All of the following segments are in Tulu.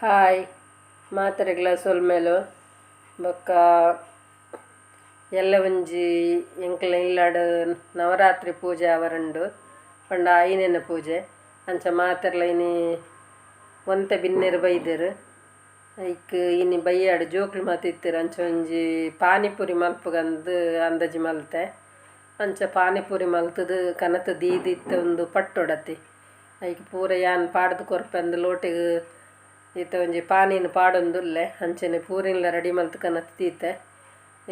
ಹಾಯ್, ಮಾತೆರೆಗ್ಲ ಸೊಲ್ಮೆಲು. ಬೊಕ್ಕ ಎಲ್ಲೆ ಒಂಜಿ ಎಂಕ್ಲ ಇಲ್ಲಡ್ ನವರಾತ್ರಿ ಪೂಜೆ ಆವರುಂಡು ಪಂಡ ಐನೆನ ಪೂಜೆ. ಅಂಚ ಮಾತೆರ್ಲ ಇನಿ ಒಂತೆ ಬಿನ್ನೆರ್ ಬೈದೆರ್. ಐಕ್ ಇನಿ ಬಯ್ಯಾಡ್ ಜೋಕುಲು ಮಾತ ಇತ್ತೆರ್. ಅಂಚ ಒಂಜಿ ಪಾನಿಪುರಿ ಮಲ್ಪುಗಂದ್ ಅಂದಾಜಿ ಮಲ್ತೆ. ಅಂಚ ಪಾನಿಪುರಿ ಮಲ್ತುದು ಕನತ್ ದೀದ್ ಇತ್ತೆ ಉಂದು ಪಟ್ಟೊಡತೆ. ಐಕ್ ಪೂರ ಯಾನ್ ಪಾಡ್ದ್ ಕೊರ್ಪೆಂದ್ ಲೋಟೆಗ್ ಇತ್ತೆ ಒಂಜಿ ಪಾನಿನ್ ಪಾಡೊಂದುಲ್ಲೆ. ಅಂಚನೆ ಪೂರಿನ್ಲ ರೆಡಿ ಮಲ್ತ್ ಕನತ್ ದೀತೆ.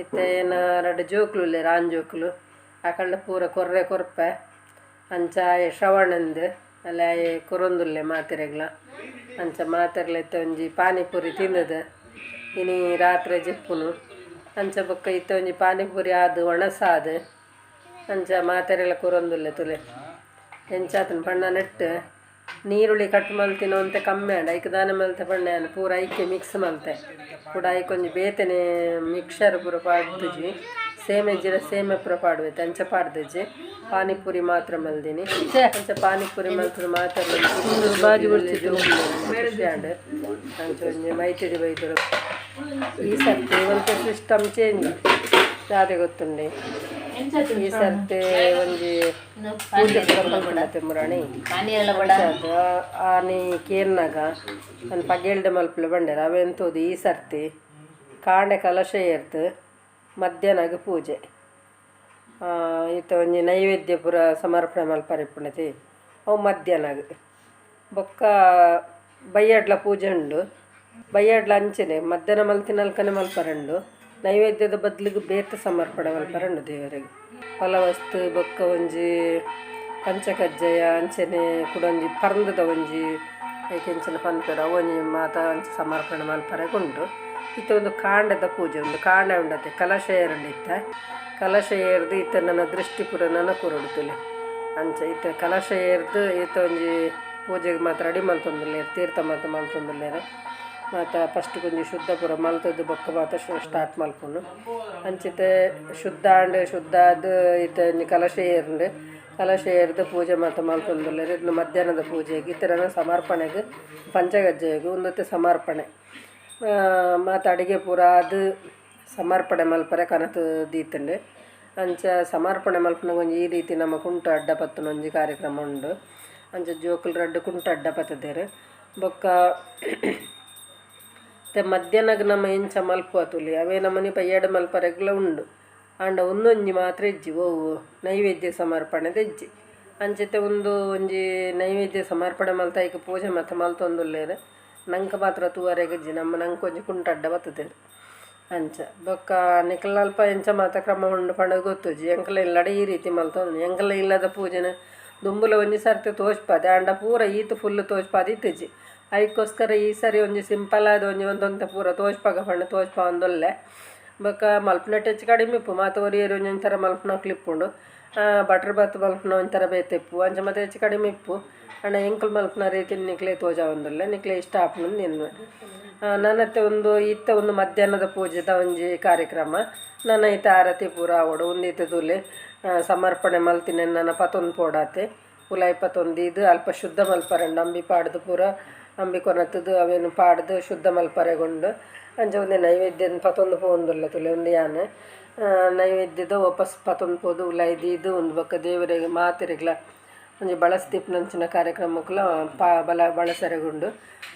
ಇತ್ತೆ ಎನ್ನ ರಡ್ಡ್ ಜೋಕುಲು ಉಲ್ಲೆರ್, ಆಣ್ ಜೋಕುಲು. ಅಕಲ್ಡ ಪೂರ ಕೊರ್ರೆ ಕೊರ್ಪೆ. ಅಂಚ ಆಯೆ ಶ್ರವಣಂದ್ ಅಲ್ಲ ಆಯೆ ಕೊರೊಂದುಲ್ಲೆ ಮಾತೆರೆಗ್ಲ. ಅಂಚ ಮಾತೆರ್ಲ ಇತ್ತೆ ಒಂಜಿ ಪಾನಿಪುರಿ ತಿಂದುದು ಇನಿ ರಾತ್ರೆ ಜೆಪ್ಪುನು. ಅಂಚ ಬೊಕ್ಕ ಇತ್ತೆ ಒಂಜಿ ಪಾನಿಪುರಿ ಆದ್ ಒಣಸಾದ್ ಅಂಚ ಮಾತೆರೆಗ್ಲ ಕೊರೊಂದುಲ್ಲೆ ತೂಲೆ. ಎಂಚಾತುಂಡು ಪಂಡ ನೆಟ್ಟ್ ನೀರುಳ್ಳಿ ಕಟ್ ಮಲ್ತಿನ ಒಂತೆ ಕಮ್ಮಿ ಆಂಡ್. ಐಕ್ ದಾನೆ ಮಲ್ತೆ ಪಂಡ ಯಾನ್ ಪೂರ ಐಕೆ ಮಿಕ್ಸ್ ಮಲ್ತೆ. ಕುಡ ಐಕ್ ಒಂಜಿ ಬೇತೆನೆ ಮಿಕ್ಸರ್ ಪೂರ ಪಾಡ್ದಿಜಿ. ಸೇಮೆ ಜಿರ ಸೇಮೆ ಪೂರ ಪಾಡುವೆತೆ ಅಂಚ ಪಾಡ್ದಿಜಿ. ಪಾನಿಪುರಿ ಮಾತ್ರ ಮಲ್ದಿನಿ. ಅಂಚ ಪಾನಿಪುರಿ ಮಲ್ತುದು ಮಾತೆರ್ಲ ಬಾಜಿ ಬೊರ್ಚಿತ್ತು. ಖುಷಿ ಆಂಡ್. ಅಂಚ ಒಂಜಿ ಮೈತಿದಿ ಬೈದರು. ಈ ಸರ್ತಿ ಒಂತೆ ಸಿಸ್ಟಮ್ ಚೇಂಜ್ ದಾದೆ ಗೊತ್ತುಂಡೆ. ಈ ಸರ್ತಿ ಒಂಜಿ ಪೂಜೆ ಪೂರ ಮಲ್ಪುಂಡತೆ ಮುರಾಣಿ. ಅಂಚಾದ್ ಆನಿ ಕೇನ್ನಗ ಅನ್ ಪಗೆಲ್ಡೆ ಮಲ್ಪುಲೆ ಪಂಡೆರ್. ಅವೆನ್ ತೂದು ಈ ಸರ್ತಿ ಕಾಂಡೆ ಕಲಶ ಏರ್ದ್ ಮಧ್ಯಾಹ್ನಗ್ ಪೂಜೆ. ಇತ್ತೆ ಒಂಜಿ ನೈವೇದ್ಯ ಪೂರ ಸಮರ್ಪಣೆ ಮಲ್ಪರೆ ಇಪ್ಪುಂಡತೆ ಅವು ಮಧ್ಯಾಹ್ನಗ್. ಬೊಕ್ಕ ಬಯ್ಯಡ್ಲ ಪೂಜೆ ಉಂಡು. ಬಯ್ಯಡ್ಲ ಅಂಚನೆ ಮಧ್ಯಾಹ್ನ ಮಲ್ತಿನಲ್ಕನೆ ಮಲ್ಪರೆ ಉಂಡು. ನೈವೇದ್ಯದ ಬದ್ಲಿಗ್ ಬೇತೆ ಸಮರ್ಪಣೆ ಮಲ್ಪರೆ ಉಂಡು ದೇವರೆಗ್. ಫಲವಸ್ತು ಬೊಕ್ಕ ಒಂಜಿ ಪಂಚಕಜ್ಜಾಯ ಅಂಚನೆ ಕುಡೊಂಜಿ ಪರ್ಂದ್‌ದ ಒಂಜಿ ಐಕ್ ಎಂಚಿನ ಪನ್ಪೆರ್ ಅವೊಂಜಿ ಮಾತ ಅಂಚ ಸಮರ್ಪಣೆ ಮಲ್ಪರೆಗ್ ಉಂಡು. ಇತ್ತೆ ಉಂದು ಕಾಂಡೆದ ಪೂಜೆ ಉಂದು ಕಾಂಡೆ ಉಂಡತೆ ಕಲಶ ಏರುಂಡು ಇತ್ತೆ. ಕಲಶ ಏರ್ದ್ ಇತ್ತೆ ನನ ದೃಷ್ಟಿ ಪೂರ ನನ ಕೊರೊಡು ತೂಲೆ. ಅಂಚ ಇತ್ತೆ ಕಲಶ ಏರ್ದ್ ಇತ್ತೆ ಒಂಜಿ ಪೂಜೆಗ್ ಮಾತ ರೆಡಿ ಮಲ್ತೊಂದುಲ್ಲೆರ್, ತೀರ್ಥ ಮಾತ ಮಲ್ತೊಂದುಲ್ಲೆರ್. ಮಾತ ಫಸ್ಟ್ ಒಂಜಿ ಶುದ್ಧ ಪೂರ ಮಲ್ತುದು ಬೊಕ್ಕ ಮಾತ ಸ್ಟಾರ್ಟ್ ಮಲ್ಪುನು. ಅಂಚಿತ್ತೆ ಶುದ್ಧ ಆಂಡ್, ಶುದ್ಧ ಆದ್ ಇತ್ತೆ ಒಂಜಿ ಕಲಶ ಏರ್ಂಡ್. ಕಲಶ ಏರ್ದ್ ಪೂಜೆ ಮಾತ ಮಲ್ತೊಂದುಲ್ಲೆರ್. ಇಂದು ಮಧ್ಯಾಹ್ನದ ಪೂಜೆಗ್ ಇತ್ತೆ ನನ ಸಮರ್ಪಣೆಗ್ ಪಂಚಕಜ್ಜಾಯಗ್ ಉಂದೆತ ಸಮರ್ಪಣೆ. ಮಾತ ಅಡಿಗೆ ಪೂರ ಆದ್ ಸಮರ್ಪಣೆ ಮಲ್ಪರೆ ಕನತ್ ದೀತುಂಡು. ಅಂಚ ಸಮರ್ಪಣೆ ಮಲ್ಪುನಗ ಒಂಜಿ ಈ ರೀತಿ ನಮ ಕುಂಟು ಅಡ್ಡ ಪತ್ತುನ ಒಂಜಿ ಕಾರ್ಯಕ್ರಮ ಉಂಡು. ಅಂಚ ಜೋಕುಲು ರಡ್ಡ್ ಕುಂಟು ಅಡ್ಡ ಪತ್ತುದೆರ್. ಬೊಕ್ಕ ಇತ್ತೆ ಮಧ್ಯಾಹ್ನಗ್ ನಮ ಎಂಚ ಮಲ್ಪುವ ತೂಲೆ ಅವೇ ನಮನೆ ಬಯ್ಯಡ್ ಮಲ್ಪರೆಗ್ಲ ಉಂಡು. ಆಂಡ ಉಂದೊಂಜಿ ಮಾತ್ರ ಇಜ್ಜಿ ಒವು ನೈವೇದ್ಯ ಸಮರ್ಪಣೆದ ಇಜ್ಜಿ. ಅಂಚಿತ್ತೆ ಉಂದು ಒಂಜಿ ನೈವೇದ್ಯ ಸಮರ್ಪಣೆ ಮಲ್ತ್ ಐಕ್ ಪೂಜೆ ಮಾತ ಮಲ್ತೊಂದುಲ್ಲೆರ್. ನಂಕ್ ಮಾತ್ರ ತೂವರೆಗ್ ಇಜ್ಜಿ ನಮ್ಮ ನಂಕ್ ಒಂಜಿ ಕುಂಟು ಅಡ್ಡ ಬತ್ತುದೆರ್. ಅಂಚ ಬೊಕ್ಕ ನಿಕಲ್ನಲ್ಪ ಎಂಚ ಮಾತ ಕ್ರಮ ಉಂಡು ಪಂಡ ಗೊತ್ತುಜ್ಜಿ. ಎಂಕಲ್ನ ಇಲ್ಲಡ್ ಈ ರೀತಿ ಮಲ್ತೊಂದು ಎಂಕಲ್ನ ಇಲ್ಲದ ಪೂಜೆನ್ ದುಂಬುಲ ಒಂಜಿ ಸರ್ತಿ ತೋಜ್ಪಾದೆ ಆಂಡ ಪೂರ ಈತ್ ಫುಲ್ಲ್ ತೋಜ್ಪಾದ್ ಇತ್ತಿಜಿ. ಐಕೋಸ್ಕರ ಈ ಸರಿ ಒಂಜಿ ಸಿಂಪಲ್ ಆದ್ ಒಂಜಿ ಒಂತೊಂತೆ ಪೂರ ತೋಜ್ಪಾಗ ಪಂಡ ತೋಜ್ಪಾವೊಂದುಲ್ಲೆ. ಬೊಕ್ಕ ಮಲ್ಪುನೆಟ್ ಹೆಚ್ಚು ಕಡಿಮೆ ಇಪ್ಪು ಮಾತ ಒರಿಯೊರಿ ಒಂಜೊಂಜಿ ಥರ ಮಲ್ಪುನಕ್ಲು ಇಪ್ಪುಂಡು. ಬಟ್ರ್ ಬಾತ್ ಮಲ್ಪುನ ಒಂಥರ ಬೇತೆ ಇಪ್ಪು. ಅಂಚ ಮಾತ ಹೆಚ್ಚು ಕಡಿಮೆ ಇಪ್ಪು. ಆಂಡ ಎಂಕುಲು ಮಲ್ಪುನ ರೀತಿನ್ ನಿಕ್ಲೆಗ್ ತೋಜಾವೊಂದುಲ್ಲೆ. ನಿಕ್ಲೆಗ್ ಇಷ್ಟ ಆಪುಂಡು ಎನ್ನುವೆ. ನನತ್ತೆ ಉಂದು ಇತ್ತೆ ಉಂದು ಮಧ್ಯಾಹ್ನದ ಪೂಜೆದ ಒಂಜಿ ಕಾರ್ಯಕ್ರಮ. ನನ ಇತ್ತೆ ಆರತಿ ಪೂರ ಆವೊಡು. ಉಂದು ಇತ್ತೆ ತೂಲೆ ಸಮರ್ಪಣೆ ಮಲ್ತಿನೆನ್ ನನ ಪತೊಂದು ಪೋಡಾತೆ. ಉಲಾಯಿ ಪತೊಂದು ದೀದ್ ಅಲ್ಪ ಶುದ್ಧ ಮಲ್ಪರೆ ಉಂಡು. ಅಂಬಿ ಪಾಡ್ದ್ ಪೂರ ಅಂಬಿ ಕೊನತುದು ಅವೆನ್ ಪಾಡ್ದ್ ಶುದ್ಧ ಮಲ್ಪರೆಗ್ ಉಂಡು. ಅಂಚ ಉಂದೆ ನೈವೇದ್ಯನ್ ಪತೊಂದು ಪೋವೊಂದುಲ್ಲೆ ತೂಲೆ ಉಂದು ಯಾನ್. ನೈವೇದ್ಯದ ವಾಪಸ್ ಪತೊಂದು ಪೋದು ಉಲಾಯಿ ದೀದ್ ಉಂದು ಬೊಕ್ಕ ದೇವೆರೆಗ್ ಮಾತೆರೆಗ್ಲ ಒಂಜಿ ಬಳಸ್ ದೀಪುನಂಚಿನ ಕಾರ್ಯಕ್ರಮಕ್ಲ ಬಲ ಬಳಸರೆಗ್ ಉಂಡು.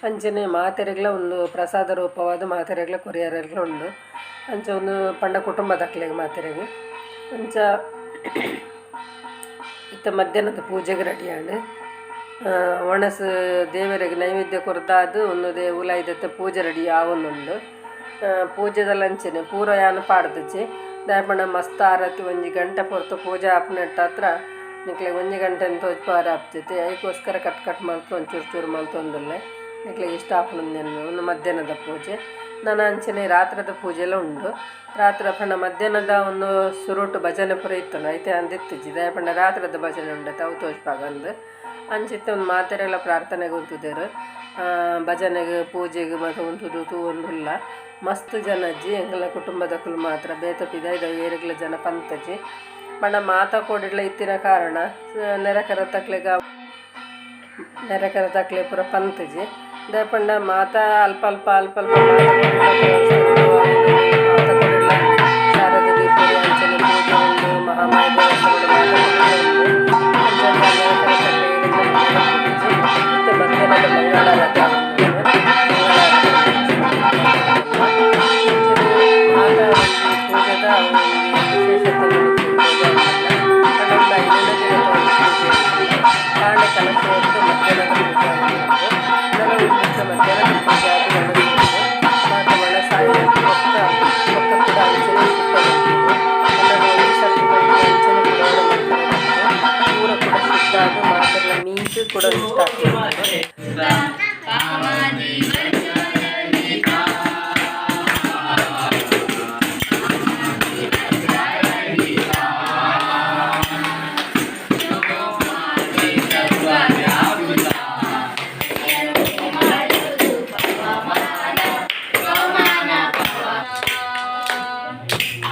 ಅಂಚನೆ ಮಾತೆರೆಗ್ಲ ಉಂದು ಪ್ರಸಾದ ರೂಪವಾದ್ ಮಾತೆರೆಗ್ಲ ಕೊರಿಯರೆಗ್ಲ ಉಂಡು. ಅಂಚ ಉಂದು ಪಂಡ ಕುಟುಂಬದಕ್ಲೆಗ್ ಮಾತೆರೆಗ್. ಅಂಚ ಇತ್ತೆ ಮಧ್ಯಾಹ್ನದ ಪೂಜೆಗ್ ರೆಡಿ ಆಂಡ್. ಒಣಸ್ ದೇವೆರೆಗ್ ನೈವೇದ್ಯ ಕೊರ್ದಾದ್ ಉಂದು ಉಲಾಯಿದೆತ್ತ ಪೂಜೆ ರೆಡಿ ಆವೊಂದುಂಡು. ಪೂಜೆದಲ ಅಂಚನೆ ಪೂರ ಯಾನ್ ಪಾಡ್ದಿಜಿ. ದಾಯೆ ಪಂಡ ಮಸ್ತ್ ಆರತಿ ಒಂಜಿ ಗಂಟೆ ಪೊರ್ತು ಪೂಜೆ ಆಪುನೆಟ್ಟಾತ್ರ ನಿಕ್ಲೆಗ್ ಒಂಜಿ ಗಂಟೆನ್ ತೋಜ್ಪಾವರೆ ಆಪುಜಿ. ಐಕೋಸ್ಕರ ಕಟ್ ಕಟ್ ಮಲ್ತ್ ಒಂಚೂರು ಚೂರು ಮಲ್ತೊಂದುಲ್ಲೆ. ನಿಕ್ಲೆಗ್ ಇಷ್ಟ ಆಪುಂಡು ಎನ್ನುವೆ. ಉಂದು ಮಧ್ಯಾಹ್ನದ ಪೂಜೆ. ನನ ಅಂಚನೆ ರಾತ್ರೆದ ಪೂಜೆಲ ಉಂಡು. ರಾತ್ರೆ ಪಂಡ ಮಧ್ಯಾಹ್ನದ ಒಂದು ಸುರುಟು ಭಜನೆ ಪೂರ ಇತ್ತುಂಡು. ಐತೆ ಅಂದ್ ಇತ್ತಿಜಿ. ದಾಯೆ ಪಂಡ ರಾತ್ರೆದ ಭಜನೆ ಉಂಡತೆ ಅವು ತೋಜ್ಪಾಗಂದ್. ಅಂಚಿತ್ತೆ ಉಂದು ಮಾತೆರೆಗ್ಲ ಪ್ರಾರ್ಥನೆಗ್ ಉಂತುದೆರ್. ಭಜನೆಗ್ ಪೂಜೆಗ್ ಮಾತ ಉಂತುದು ತೂವೊಂದುಲ್ಲ. ಮಸ್ತ್ ಜನ ಇಜ್ಜಿ. ಎಂಕಲ್ನ ಕುಟುಂಬದಕುಲು ಮಾತ್ರ ಬೇತೆ ಪಿದಾಯ್ದ ಏರೆಗ್ಲ ಜನ ಪಂತುಜಿ. ಪಂಡ ಮಾತ ಕೋಡಿಡ್ಲ ಇತ್ತಿನ ಕಾರಣ ನೆರೆಕರೆತಕ್ಲೆಗ್ ನೆರೆಕರೆತಕ್ಲೆ ಪೂರ ಪಂತುಜಿ. ದಾಯೆಪಂಡ ಮಾತ ಅಲ್ಪ ಅಲ್ಪ ಅಲ್ಪ ಅಲ್ಪ ಮಾತ ಕೊಡಿಲ ಶಾರದೆ ದೀಪೊಡು ಅಂಚನೆ ಪೂಜೆ ಉಂಡು ಮಹಾಮಾಯಿ ದೇವಸ್ಥಾನಡ್ ಮಾತ ಕೊಡಿಲ ಉಂಡು ಅಂಚನೆ ಇತ್ತೆ ಮಧ್ಯಾಹ್ನದ ಮಂಗಳಾರತಿ ಆವೊಂದುಂಡು ಮಂಗಳಾರತಿ ಮಾತ ಒಂಜಿ ಪೂಜೆದ ಒಂಜಿ ವಿಶೇಷತೆ ಪಂಡ ಉಂದು ಐನನೆ ದಿನತ ಒಂಜಿ ಪೂಜೆ ಕಾಂಡೆ ಕಲಶ ಇತ್ತ್ ಮಧ್ಯಾಹ್ನದ ಪೂಜೆ ಆವೊಂದುಂಡು ನನ ಒಂಜಿ ಮಧ್ಯಾಹ್ನದ ಪೂಜೆ ಆದ್ ವನಸ್ ಉಂಡು ಮಾತ ವನಸ್ ಆಯಿ ಬೊಕ್ಕ ಬೊಕ್ಕ ಕುಡ ಅಂಚನೆ ಶುದ್ಧ ಮನ್ಪುನು ಪಂಡ ಒಂಜಿ ಸರ್ತಿ ಮಲ್ತಿನ ಅಂಚನೆ ಕುಡ ಒರ ಮನ್ಪೆರೆ ಬಲ್ಲಿ ಪೂರ ಕುಡ ಶುದ್ಧ ಆದ್ ಮಾತೆರ್ಲ ಮೀದ್ ಕುಡ ಒಂಜಿ ಸ್ಟಾರ್ಟ್ ಮನ್ಪುನು.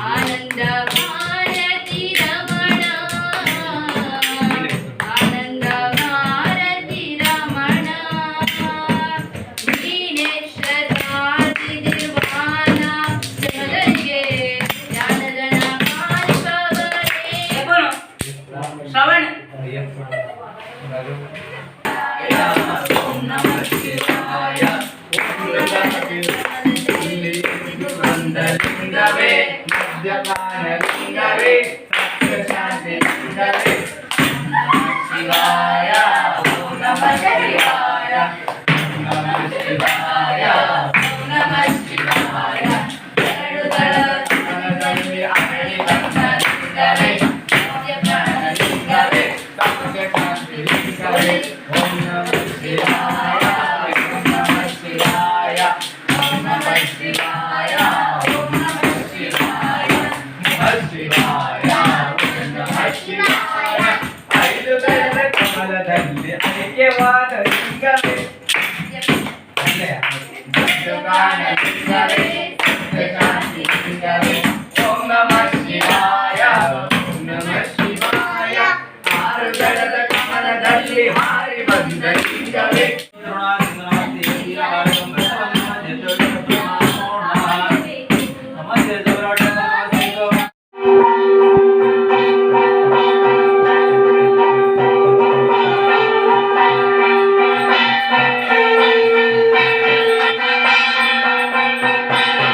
ಆನಂದ ಭಾರತಿ ರಮಣ, ಆನಂದ ಭಾರತಿ ರಮಣ, ವೀಣೇಶ್ವರಾದಿ ನಿರ್ವಾಣ ಜನರಿಗೆ ಜ್ಞಾನ ಜನ ಪಾಲಿಪವನೇ. ಶ್ರವಣ. ಲಿಂಗವೇ ಮದ್ಯಪಾನ ಲಿಂಗವೇ ಸತ್ಯ ಶಾಂತಿ ಲಿಂಗವೇ ಶಿವಾಯ ಓಂ ನಮಃ ಶಿವಾಯ ನಮಃ ಶಿವಾಯ ಓಂ ನಮಃ ಶಿವಾಯ. ಮನದಲ್ಲಿ ಅರಳಿ ಬಂದ ಲಿಂಗವೇ ಮದ್ಯಪಾನ ಲಿಂಗವೇ ಸತ್ಯ ಶಾಂತಿ ಲಿಂಗವೇ ಓಂ ನಮಃ ಶಿವಾಯ ಓಂ ನಮಃ ಶಿವಾಯ ಓಂ ನಮಃ ಶಿವಾಯ ಓಂ ನಮಃ ಶಿವಾಯ ನಮಃ ಶಿವಾಯ ಓಂ ನಮಃ ಶಿವಾಯ. ಐದು ಬೆಳೆದ ಕಮಲದಲ್ಲಿ ಐಕ್ಯವಾದ ಲಿಂಗವೇ ಮದ್ಯಪಾನ ಲಿಂಗವೇ ಸತ್ಯ ಶಾಂತಿ ಲಿಂಗವೇ ಓಂ ನಮಃ ಶಿವಾಯ ಓಂ ನಮಃ ಶಿವಾಯ. ಆರು ದಳದ ಕಮಲದಲ್ಲಿ ಹಾರಿ ಬಂದ ಲಿಂಗವೇ. ಿ.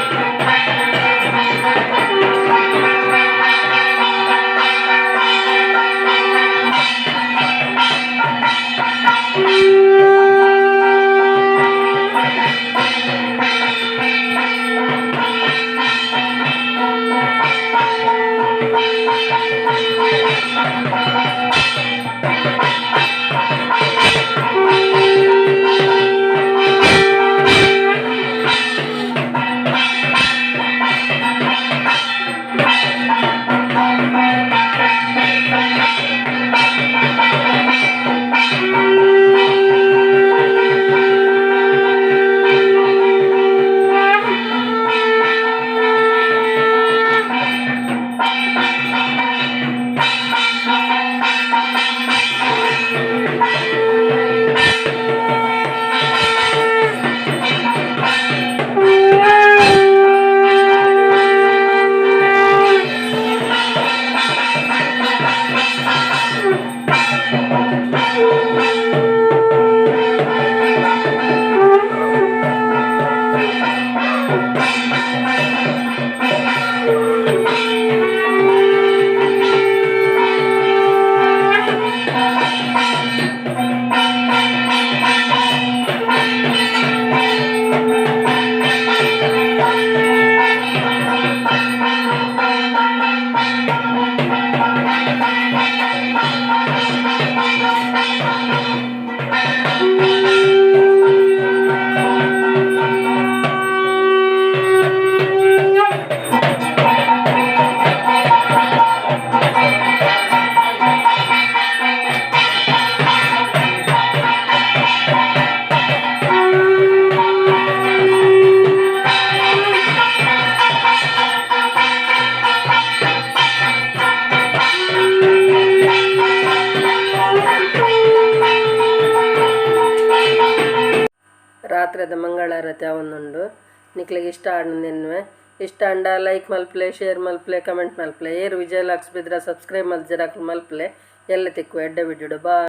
ಮಂಗಳಾರತಿ ಆವೊಂದುಂಡು. ನಿಕ್ಲೆಗ್ ಇಷ್ಟ ಆಂಡ್ ಇಷ್ಟ ಆಂಡ ಲೈಕ್ ಮಲ್ಪುಲೆ, ಶೇರ್ ಮಲ್ಪುಲೆ, ಕಮೆಂಟ್ ಮಲ್ಪುಲೆ. ಏರ್ ವಿಜಯ್ ಲಾಕ್ಸ್ ಬೆದ್ರ ಸಬ್ಸ್ಕ್ರೈಬ್ ಮಲ್ತಿಜೆರ್ ಅಕುಲು ಮಲ್ಪುಲೆ. ಎಲ್ಲೆ ತಿಕ್ಕುವ ಎಡ್ಡೆ ವಿಡಿಯೋಡು. ಬಾಯ್.